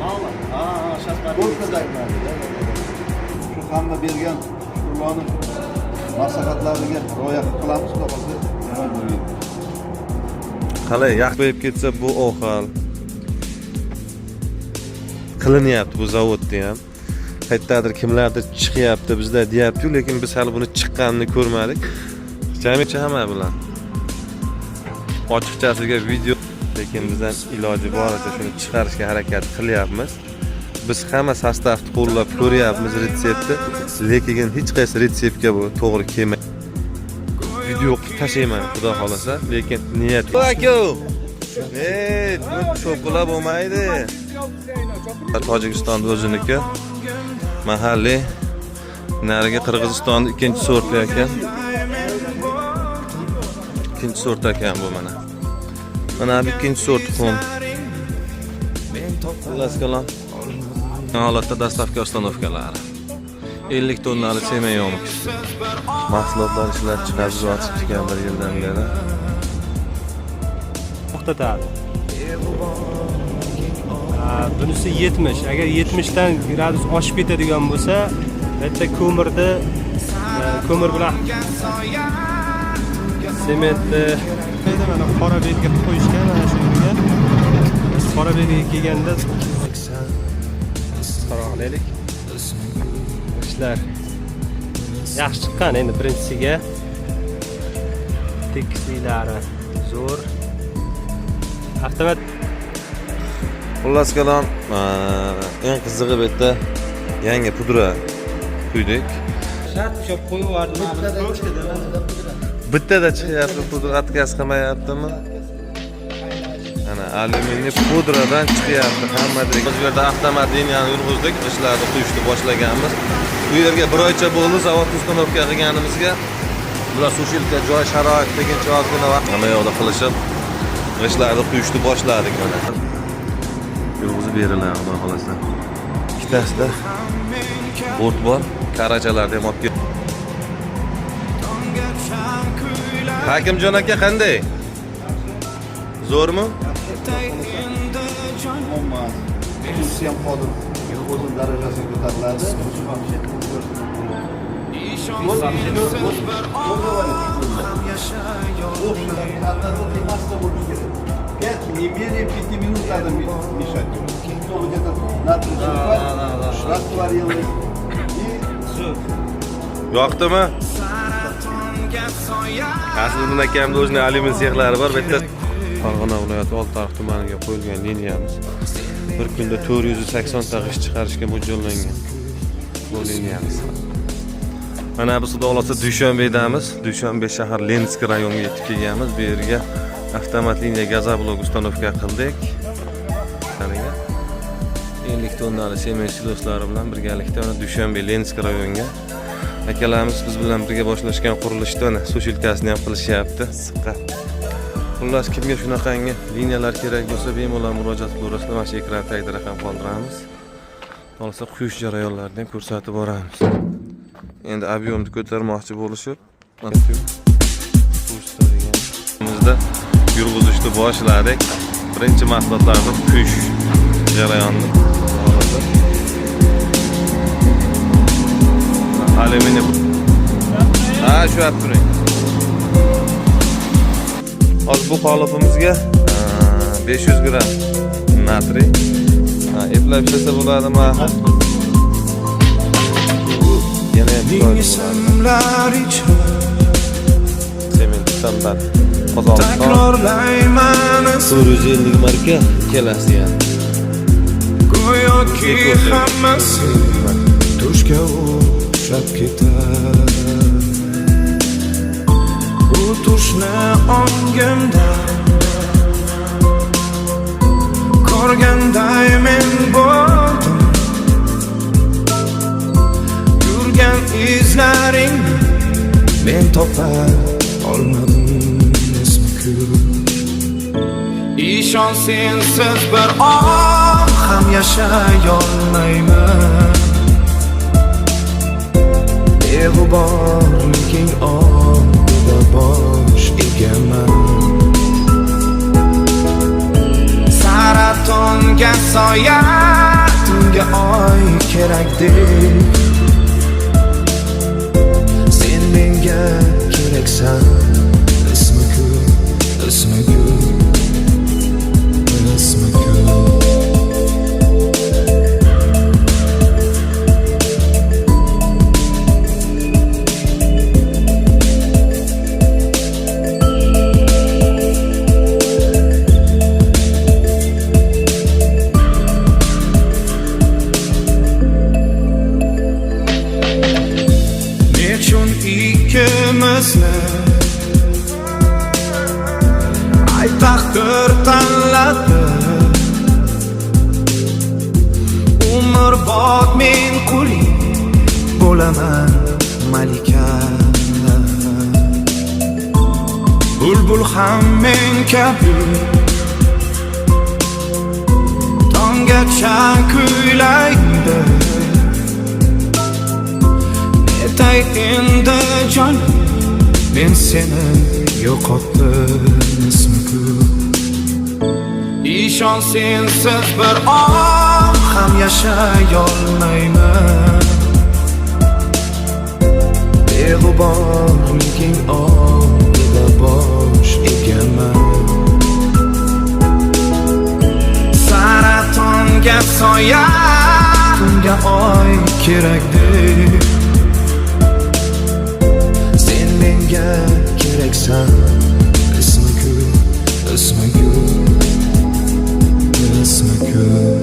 Мало? А, сейчас. Только догнали, да. Shu hamma bergan shukurlarni maslahatlariga rioya qilamiz, xudo xohlasa, yomon bo'lmaydi. Qalay, yaxshi ko'payib ketsa, bu ohal qilinyapti. Bu zavodda ham qayerdadir kimlardir chiqyapti bizda deyaptiyu, lekin biz hali buni chiqqanini ko'rmadik. Jamiyatchi hamma bilan ochiqchasiga video, lekin bizdan iloji boricha shuni chiqarishga harakat qilyapmiz. Biz hamma состав ni qo'llab ko'ryapmiz, retseptni, lekin hech qaysi retseptga bu to'g'ri kelmaydi. Video qilib tashlayman, xudo xohlasa, lekin niyat aka. E, buni cho'qilab bo'lmaydi. Tojikistonda o'ziniki mahalliy, narigi Qirg'izistonni ikkinchi sorti ekan. Ikkinchi sort ekan bu mana. Mana bu ikkinchi sort tuxum. Xullas kalom. Holatda доставка установка lari. 50 tonnali семяёмкость. Mahsulotlar ishlab chiqarib yotib bir yildan beri. To'xtatadi. Ha, bunisi 70. Agar 70 dan gradus oshib ketadigan bo'lsa, bitta ko'mirni ko'mir bilan sementni mana qora belgi qilib qo'yishgan mana shu yerga. Qora belgi kelganda qaro qilaylik. Ishlar yaxshi chiqqan endi birinchisiga. Tekisliklari zo'r. Avtomat. Xullas kalom, eng qizig'i bu yerda yangi pudra quydik. Shart ushlab qo'yib yubordim. Bittada chiqyapti, pudra отказ qilmayaptimi? Ana alyuminiy pudradan chiqyapti hamma. Biz bu yerda avtomat liniyani yurg'izdik, g'ishtlarni quyishni boshlaganmiz. Bu yerga bir oycha bo'ldi zavod установка qilganimizga. Bular сушилка joy sharoit deguncha ozgina vaqt hamma yoqda qilishib, g'ishtlarni quyishni boshladik mana. Yurg'izib beriladi, xudo xohlasa. Ikkitasida bort bor, karachalarni ham olib kel. Hakimjon aka, qanday? Zo'rmi? Umuman, ikkinchisi ham hozir o'zini darajasiga ko'tariladi. Yo'l, yo'l, yo'l говорит, общая одна bo'lishi kerak. Пять, не менее 5 минут надо мешать. Чтобы где-то натрий сульфат растворилось. И Yoqdimi? Aslida akamni o'zini alyumin sexlari bor. Bu yerda Farg'ona viloyati Oltiariq tumaniga qo'yilgan liniyamiz. Bir kunda 480 ta g'isht chiqarishga mo'ljallangan bu liniyamiz. Mana biz, xudo xohlasa, Dushanbedamiz. Dushanbe shahar, Lenskiy rayoniga yetib kelganmiz. Bu yerga avtomat liniya газоблок установка qildik. Qaniga 50 tonnali sement siloslari bilan birgalikda mana Dushanbe, Lenskiy rayoniga akalarimiz biz bilan birga boshlashgan qurilishda mana сушилка sini ham qilishyapti. Issiqqa. Xullas, kimga shunaqangi liniyalar kerak bo'lsa, bemalol murojaat qilaverasizlar. Mana shu ekran tagida raqam qoldiramiz. Xohlasa, quyish jarayonlarini ham ko'rsatib boramiz. Endi объем ni ko'tarmoqchi bo'lishib, bizda yurg'izishni boshladik. Birinchi mahsulotlarni quyish jarayonini. Xohlasa. Alyuminiy. Ha, shu olib turing. Hozir bu qolipimizga 500 gramm natriy. Ha, eplab ishlasa bo'ladimi axir? Bu yana ham chiroyli bo'ladi. Ismlar ichra Sement standart Qozog'iston. Takrorlayman. 450 marka ikkalasi ham. Go'yoki hammasi tushga o'xshab ketar. Bu tushni ongimda ko'rganday men bo'ldim. Yurgan izlaringni men topa olmadim ismi kuch. Ishon, sensiz bir on ham yashay olmayman. Beg'uborliging oldida bosh egaman. Saratonga soya. Tunga oy kerakdek sen menga keraksan. Ismi kul, ismi gul, ismi kul. Nechun ikkimizni ay taqdir tanladi? Umrbod men quling bo'laman, malika. Bulbul ham men kabi tonggacha kuylaydi. Netay endi jonim, men seni yo'qotdim, ismi. Ishon, sensiz bir on ham yashay olmayman. Beg'uborliging oldida bosh egaman. Saratonga soya, tunga oy kerakdek sen menga keraksan. Ismi kul, ismi gul, ismi kul.